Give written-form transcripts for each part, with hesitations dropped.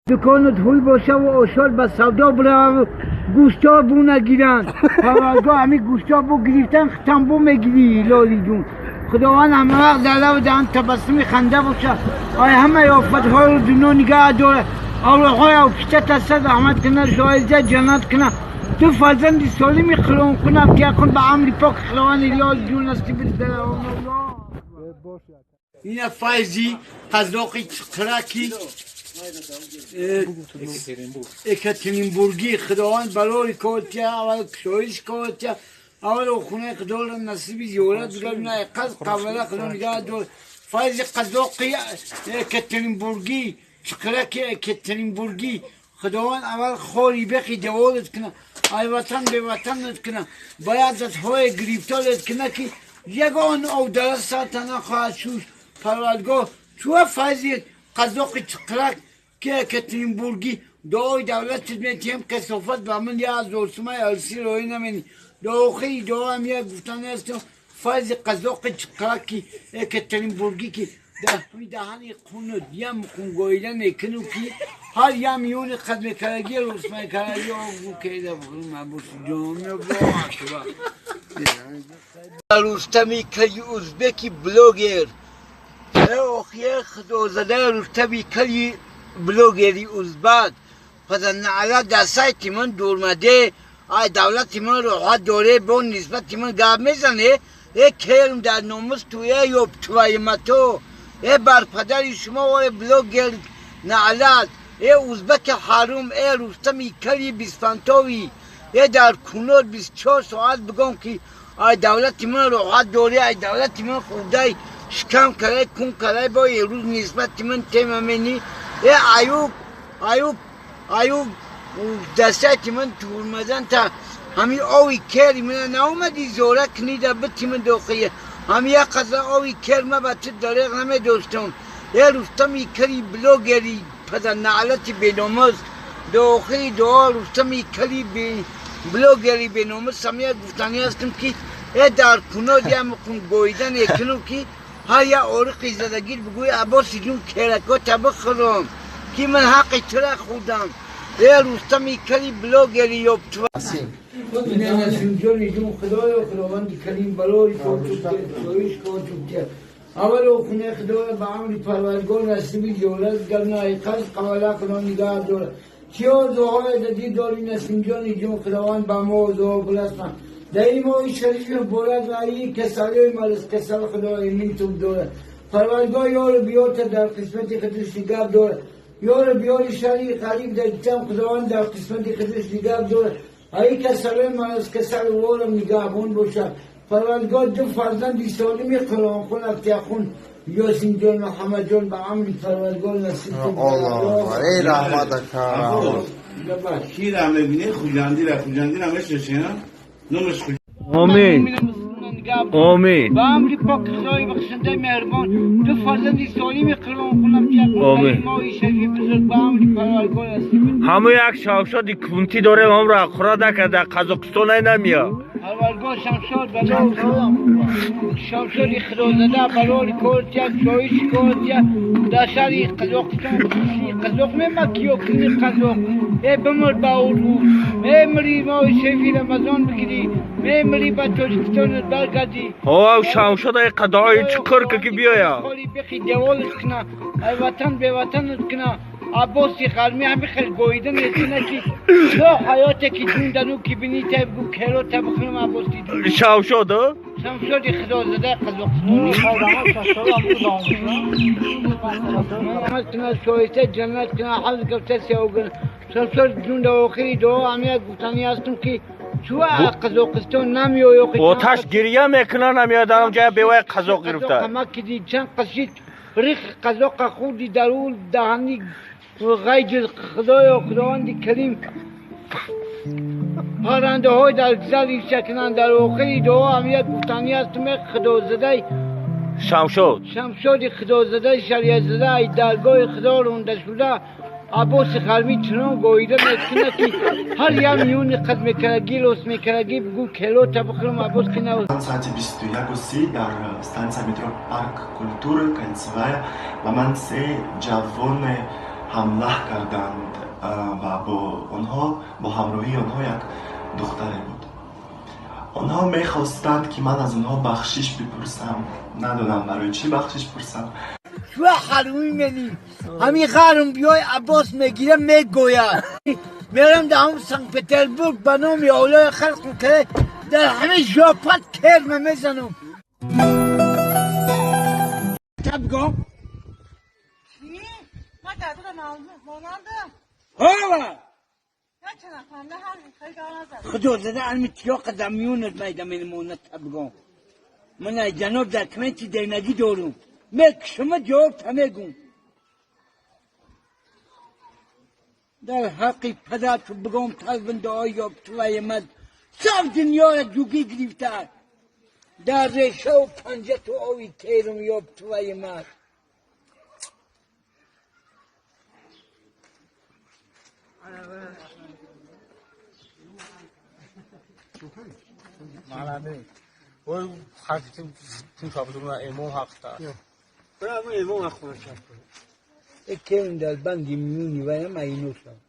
Дуконат ҳуй боша ва ошор ба савдо бирава, гӯшто бу нагиранд. Парвардгоҳ ҳамин гӯшто бу гирифтан, хитам бу мегирӣ, Ҳилоли ҷун. Худованд ҳама вақт дар лабу даҳан табассуми ханда боша. Ай ҳамаи офатҳоро дунё нигаҳ дорад. Авлоҳои авпиштата сад раҳмат кунад, шоиза ҷаннат кунад. Ду фарзанди солими қуръон кунад, ки якун ба амри пок Худованд Ҳилоли ҷун насиб. Ина Файзи қазоқи чиқираки Екатеринбургӣ, Худованд балори коротия, аввал кушоиш коротия, аввал хонаи Худоро насиби зиёрат бигардона, қаз қаввала Худо нигаҳ дор. Файзи қазоқи Екатеринбургӣ, чиқираки Екатеринбургӣ, Худованд аввал хори бехи деволат кунад, ай ватан беватанат кунад, бояд ҳои гирифторат кунад, ки ягон овдара сата нахоҳад шуд. Парвардгоҳ чӯа Файзи қазоқи чиқирак ки Екатеринбургӣ, дуои давлатит метиҳем. Касофат ба ман 1000 сумаи алси роҳӣ намени. Дуохири дуоам як гуфтани ҳастам: Файзи қазоқи чиқираки Екатеринбургӣ, ки даҳани қунут ям қунгоида мекуну, ки ҳар ям миёни қадмекараги русмекараги огу кеда. Рустами кали узбеки блогер, охие худозада, Рустами кали блогери узбак, падарнаала, дар сайти ман дурмаде, ай давлати ман роҳат доре, бо нисбати ман гап мезане. Э керм дар номус туе, ёб твоимато, э бар падари шумо, э блогер наалат, э узбаки ҳарум, э Рустами кали бисфантови, э дар кунор 24 соат бигом, ки ай давлати ман роҳат дорӣ, ай давлати ман хурдай, шикам карай, кун карай, бо рӯз нисбати ман тема мени. Э аюб, аюб, аюб, дастати ман турмадан та ҳами ови кери мана наомадӣ зора книда бити ман дохия, ҳами як қаза ови кер ма ба ту дареғ намедоштам. Э Рустами кали блогери падарнаалати беномус, дохили дуо Рустами кали блогери беномус, ҳам як гуфтанӣ ҳастам, ки э дар кунод ямқун гоидан екунум, ки ҳар як ориқи задагир бигӯи: «Аббоси ҷун, керакота бихӯрам, ки ман ҳаққи тура хӯрдам». Э Рустами кали блогери ёбтува насимҷони ҷун, худоё, худованди карим балои коиш котубтия, аввало хонаи Худоро ба амри Парвардгор насиби зиёрат гардона, қаз қавала Худо нигаҳ дорад. Чӣ орзуҳое дадӣ дорӣ, Насимҷони ҷун, Худованд ба мо орзуҳо бирасонад. Дар ин моҳи шариф муборак ва ин касалиҳои мараз касал Худо эминтон дорад. Парвардгор ёру биёрта дар қисмати худаш нигаҳ дорад. Ёру биёри шаҳри ғариб дар ҷам Худованд дар қисмати худаш нигаҳ дорад. Ай касалои мараз касал ворам нигаҳбон бошад. Парвардгор ду фарзанди солими қуръонхун, афтияхун, Ёсинҷон, Муҳаммадҷон ба амри Парвардгор насиб. Эй раҳмат, ака. Кира мебинӣ, Хуҷандира, Хуҷандира мешиносӣ? Номаш Омин. Омин. Ба амри пок Худои бахшандаи меҳрубон ду фарзанди солими қуръонхун, афтияхун, Омин. моҳи шарифи бузург ба амри Парвардгор насиб. Ҳамон як шавшоди кунтӣ дорем, ҳамро хӯра накарда, Қазоқистон ай намея. Парвардгор Шамшод бало, Шамшоди худозада, балоли кортия, шоиши кортия, дар шаҳри Қазоқистон қазоқ мемакиё кини қазоқ, э бимир ба ургу мемири, моҳи шарифи Рамазон бигирӣ, мемири, ба Тоҷикистонат баргардӣ. Ҳо, Шамшод ай қадои чиқир ки биёя. Холи бехи деволат куна, ай ватан беватанат куна. Аббоси ғармӣ ҳами хел гоида мекуна, ки то ҳаёте ки ҷундану ки бини та бигӯ: «Керота бихӯрам, Аббоси ҷун». Шавшод? Шамшоди худозадаи Қазоқистон куна, шоиста ҷаннат куна, ҳавз гуфта севгун. Шамшод ҷун, дар охири дуо ҳами як гуфтанӣ ҳастам, ки чӯ Қазоқистон намеоё. Оташ гирья мекунан, намея дар он ҷая беваи қазоқ гирифта. Ҳама киди чанд қашид рих қазоқа хурди дарул даҳани ғайҷи. Худоё, Худованди карим паррандаҳои дар гузар ишакунанд. Дар охири дуо ҳам як гуфтанӣ ҳастам: худозадаи Шамшод, Шамшоди худозадаи шариатзада, ай даргоҳи Худо ронда шуда, Аббоси ғармӣ чунон гоида мекунад, ки ҳар як миёни қад мекарагӣ рост мекарагӣ бигӯ: «Келота бихӯрам, Аббос кина». Соати 21:30 дар станция метро Парк культуры Кольцевая ба ман се ҷавоне ҳамла карданд ва бо онҳо бо ҳамроҳии онҳо як духтаре буд. Онҳо мехостанд, ки ман аз онҳо бахшиш бипурсам. Надонам, барои чӣ бахшиш пурсам. شو حرومی منی همی خرم بیای عباس میگیره میگوید میرم در هم سنگ پتربورگ به نام اولای خلق که در همه ژاپن کرم میزنم تبگم خدا زده علمی تیا قدمیونت میدم این مونت تبگم من جناب در کمنتی درنگی دارم مکشم جواب تمیگم در حقی پدر تو بگم تلبن دعای یاب تو من سب دنیا را جوگی گرفته در ریشه و پنجه تو آوی تیرم یاب تو من. کرم در بند میونی و هم اینوشم.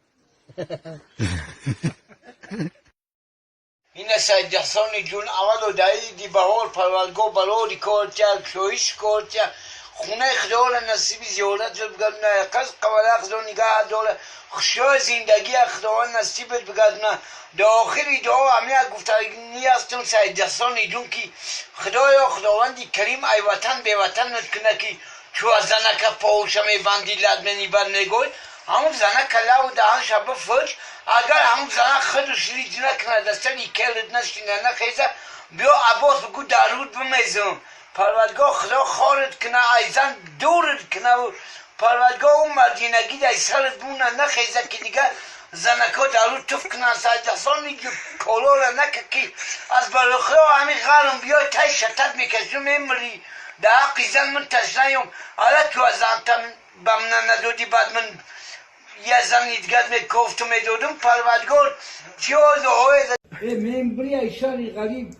این سید احسان جون اول و دعیدی بهار پروردگاه بلادی کار کرد شویش کار کرد خونه خدا را نصیبی زیارت بگردونه قصد قواله خدا نگاه داره خوشای زندگی خدا نصیبت بگردونه در آخری دعا همه گفتنی هستم سید احسان جون که خدایا خداوندی کریم ای وطن به وطن کنه که چو از زنک پاوشه میبندی لد منی بر نگوی همون زنک لو دهان شب فج اگر همون زنک خودش ریج نکنه دستنی کرد نشینه نخیزه بیا عباس بگو درود بمیزم پروردگاه خدا خارد کنه ایزن دورد کنه و پروردگاه اون مردینگی در سرت بونه نخیزه که دیگه زنکا درود تف کنن سید احسان کالا را نکه که از برای خدا همین غرم بیا تای شتت میکشم میمری در حق زن من تشنیم حالا تو از زنتم به من ندادی بعد من یه زن دیگر میکفتم میدادم پروردگار چی آزهای من بری ایشان غریب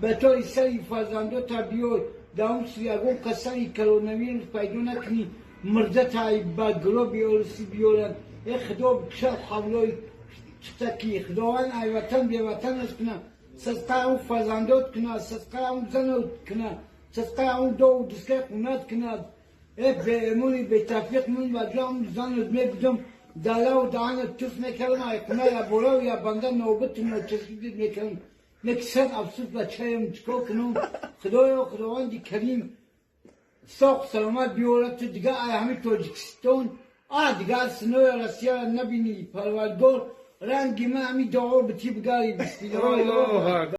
به طور سری فرزنده تا بیای در اون سیاگون قصری کرونویروس پیدا نکنی مرده تا با گرو بیارسی بیارن ای خدا بکشد حولای چتکی خداوند ای وطن بی وطن است کنه صدقه اون فرزندات کنه صدقه اون زنات کنه صدقه اون دو و دسکه خونت کنه ای به امونی به تفیق من و جام زنت میبودم دله و دهنت تف میکردم ای خونه یا برا و یا بنده نوبت نوچسبید میکردم نکسر افسوس بچه‌م چیکار کنم خدایا خداوندی کریم ساق سلامت بیاره تو دیگه ای همین تاجیکستان دیگه سنوی روسیه را نبینی پروردگار رنگی من همین دعا به تی بگاری بسم الله.